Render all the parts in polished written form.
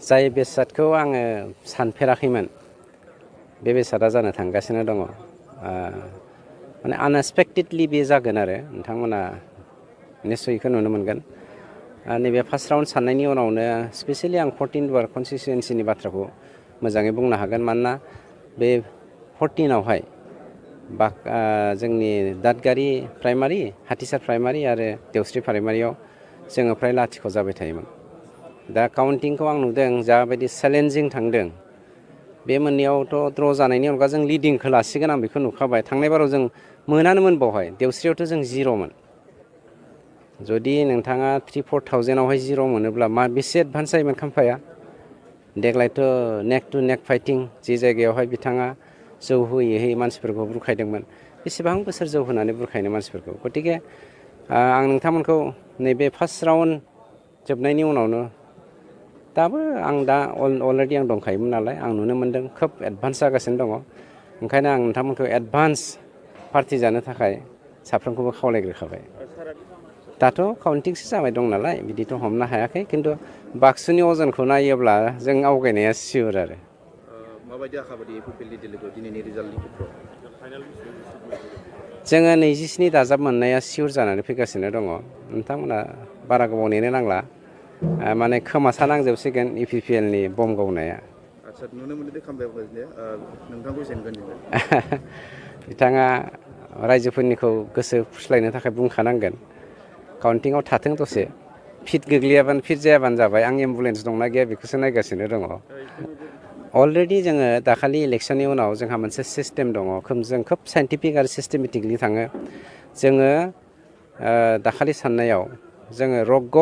जाय बेसादखौ आङो सानफेराखैमोन बे बेसादा जानो थांगासिनो दङ माने आनएक्सपेक्टेडलि बे जागोन आरो नोंथांमोना निस्सय बेखौ नुनो मोनगोन नैबे फार्स्ट राउन्ड साननायनि उनावनो स्पेसियेलि आं 14 वार्ड कनस्टिटुयेन्सिनि बाथ्राखौ मोजाङै बुंनो हागोन मानोना बे 14आवहाय जोंनि दादगारि प्राइमारि हाथिसार प्राइमारि आरो देवस्रि प्राइमारियाव जोङो फ्राय लाथिख' जाबाय थायोमोन दा काउन्टिंखौ आं नुदों जाबायदि चेलेन्जिं थांदों बे मोननैयावथ' द्र' जानायनि अनगा जों लिडिंखौ लासिगोन आं बेखौ नुखाबाय थांनाय बाराव जों मोनानोमोन बावहाय देवस्रियावथ' जों जिर'मोन जुदि नोंथाङा 3-4,000आवहाय जिर' मोनोब्ला मा बेसे एडभान्स जायोमोन खाम्फाया देग्लायथ' नेक टु नेक फाइटिं जि जायगायावहाय बिथाङा जौ होयै होयै मानसिफोरखौ बुरखायदोंमोन बेसेबां बोसोर जौ होनानै बुरखायनो मानसिफोरखौ गतिके आं नोंथांमोनखौ नैबे फार्स्ट राउन्ड जोबनायनि उनावनो दाबो आं दा अलरेडि आं दंखायोमोन नालाय आं नुनो मोन्दों खोब एडभान्स जागासिनो दङ ओंखायनो आं नोंथांमोनखौ एडभान्स पार्टि जानो थाखाय साफ्रोमखौबो खावलायग्रोखाबाय दाथ' काउन्टिंसो जाबाय दं नालाय बिदिथ' हमनो हायाखै खिन्थु बाक्सुनि अजनखौ नायोब्ला जों आवगायनाया सियर आरो माबायदि आखा बायदि फैफिलि दिल्लीखौ दिनैनि रिजाल्टनि खेत्रआव जोङो 27 दाजाब मोननाया सियर जानानै फैगासिनो दङ नोंथांमोना बारा गोबाव नेनो नांला माने खोमासा नांजोबसिगोन इपिपिएलनि बम गावनाया आदसा नुनो मोनदों खामबाय नोंथांखौ जेनगोन बिथाङा रायजोफोरनिखौ गोसो फुस्लायनो थाखाय बुंखानांगोन काउन्टिंआव थाथों दसे फिट गोग्लैयाबानो फिट जायाबानो जाबाय आं एम्बुलेन्स दंना गैया बेखौसो नायगासिनो दङ अलरेडि जोङो दाखालि इलेक्सननि उनाव जोंहा मोनसे सिस्टेम दङ जों खोब साइन्टिफिक आरो सिस्टेमेटिकलि थाङो जोङो दाखालि साननायाव जोङो रग्ग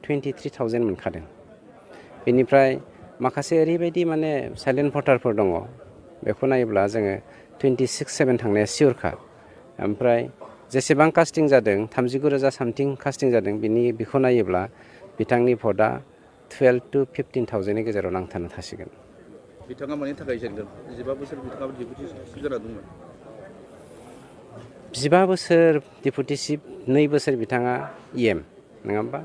23,000 मोनखादों बेनिफ्राय माखासे ओरैबायदि माने साइलेन्ट भटारफोर दङ बेखौ नायोब्ला जोङो 26,700 थांनाया सियरखा ओमफ्राय जेसेबां कास्टिं जादों 39,000 सामथिं कास्टिं जादों बेखौ नायोब्ला बिथांनि भटआ 12 to 15,000नि गेजेराव नांथानो थासिगोन बिथाङा मानि थाखाय जेनगोन 15 बोसोर बिथाङा डिपुटि चिफ जाना दंमोन 15 बोसोर डिपुटि चिफ 2 बोसोर बिथाङा EM नङा होमबा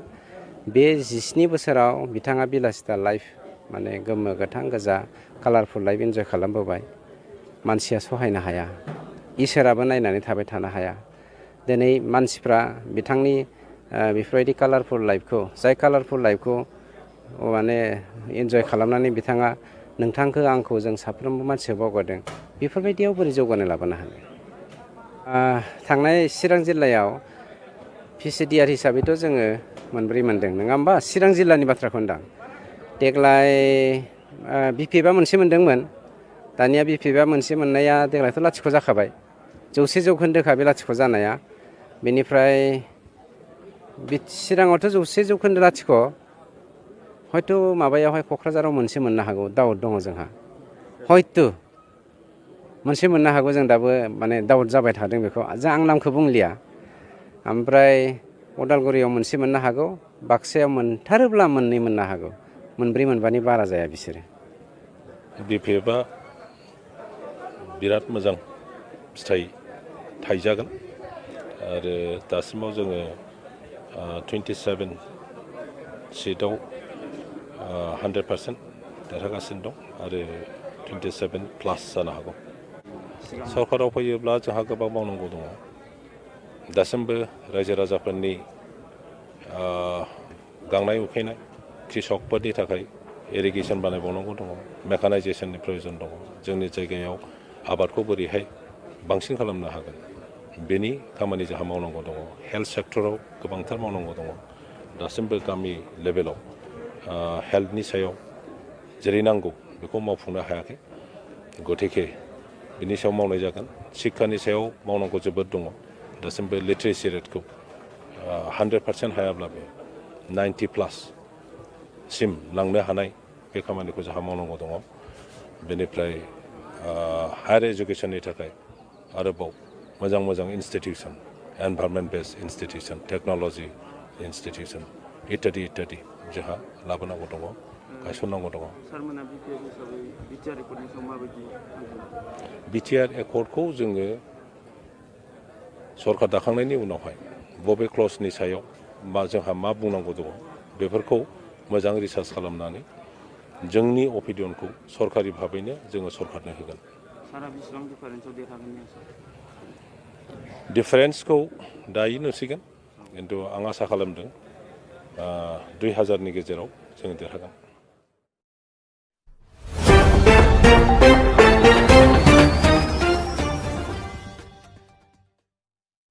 बे 17 बोसोराव बिथाङा बिलासिता लाइफ माने गोमो गोथां गोजा कालारफुल लाइफ इन्जय खालामबोबाय मानसिया सहायनो हाया इसोराबो नायनानै थाबाय थानो हाया दिनै मानसिफ्रा बिथांनि बेफोरबायदि कालारफुल लाइफखौ जाय कालारफुल लाइफखौ माने इन्जय खालामनानै बिथाङा नोंथांखौ आंखौ जों साफ्रोमबो मानसिया बावगारदों बेफोरबायदियाव बोरै जौगानाय लाबोनो हानो थांनाय चिरां जिल्लायाव PCDR हिसाबैथ' जोङो मोनब्रै मोनदों नङा होमबा चिरां जिल्लानि बाथ्राखौ होनदां देग्लाय BPFआ मोनसे मोनदोंमोन दानिया BPFआ मोनसे मोननाया देग्लायथ' लाथिख' जाखाबाय 100% बे लाथिख' जानाया बेनिफ्राय चिराङावथ' 100% लाथिख' हयथ' माबायावहाय क'क्राझाराव मोनसे मोननो हागौ दाउट दङ जोंहा हयथ' मोनसे मोननो हागौ जों दाबो माने दाउट जाबाय थादों बेखौ आं नामखौ बुंलिया ओमफ्राय उदालगुरियाव मोनसे मोननो हागौ बाक्सायाव मोनथारोब्ला मोननै मोननो हागौ मोनब्रै मोनबानि बारा जाया बिसोरो BPFआ बिराद मोजां फिथाइ थाइजागोन आरो दासिमाव जोङो 27 सिटआव 100% देरहागासिनो दं आरो 27 प्लास जानो हागौ सरकाराव फैयोब्ला जोंहा गोबां मावनांगौ दङ दासिमबो रायजो राजाफोरनि गांनाय उखैनाय कृषकफोरनि थाखाय इरिगेसन बानायबावनांगौ दङ मेकानाइजेसननि प्रयजन दङ जोंनि जायगायाव आबादखौ बोरैहाय बांसिन खालामनो हागोन बेनि खामानि जोंहा मावनांगौ दङ हेल्थ सेक्टराव गोबांथार मावनांगौ दङ दासिमबो गामि लेभेलाव हेल्थनि सायाव जेरै नांगौ बेखौ मावफुंनो हायाखै गतिके बिनि सायाव मावनाय जागोन शिक्षानि सायाव मावनांगौ जोबोद दङ दासिमबो लिटारेसि रेटखौ 100% हायाब्लाबो 90+ सिम लांनो हानाय बे खामानिखौ जोंहा मावनांगौ दङ बेनिफ्राय हायार एजुकेसननि थाखाय आरोबाव मोजां institution environment based institution technology institution इत्यादि जोंहा लाबोनांगौ दङ गायसननांगौ दङ बिटिआर एकर्डखौ जोङो सरकार दाखांनायनि उनावहाय बबे क्लजनि सायाव जोंहा मा बुंनांगौ दङ बेफोरखौ मोजां रिसार्च खालामनानै जोंनि अपिनियनखौ सरकारि भाबैनो जोङो सरकारनो होगोन। सारा बेसेबां डिफारेन्सआव देरहागोन डिफारेन्सखौ दायो नुसिगोन, खिन्थु आं आसा खालामदों 2000नि गेजेराव जोङो देरहागोन।